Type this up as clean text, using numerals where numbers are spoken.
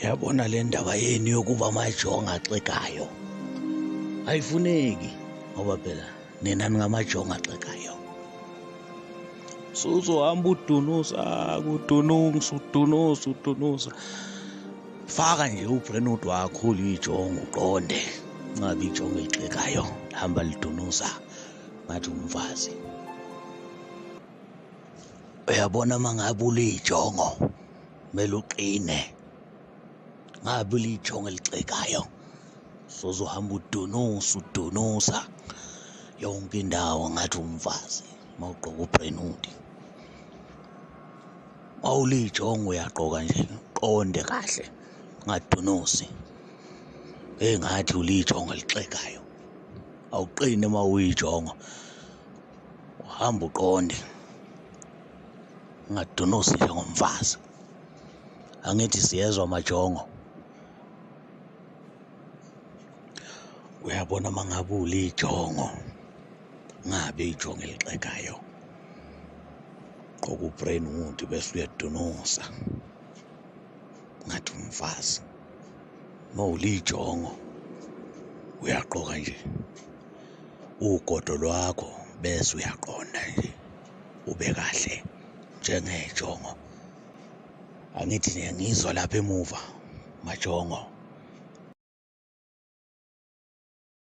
Yabona le ndaba yenu yokuba amajongo axegayo ayifuneki, ngoba phela nina ningamajongo axegayo. Suzohamba udunusa kudunusa udunusa udunusa, faka nje uBrentwood wakho ulijongo uqonde, ungabi ijongo elixegayo lihamba lidunusa ngathi umfazi. Uyabona uma ngabe ulijongo kumele uqine, ngabe ulijongo elixegayo sozohamba udunusa udunusa yonke indawo ngathi umfazi uma ugqoka uBrentwood. Mawulijongo uyagqoka nje uqonde kahle, ungadunusi engathi ulijongo elixegayo. Awuqini uma uyijongo, uhamba uqonde, ungadunusi njengomfazi. Angithi siyezwa majongo? Uyabona uma ngabe ulijongo, ungabi ijongo elixegayo, gqoka uBrentwood bese uyadunusa ngathi umfazi. Uma ulijongo uyagqoka nje ugodo lwakho bese uyaqonda nje ube kahle njengejongo. Angithi niyangizwa lapha emuva majongo?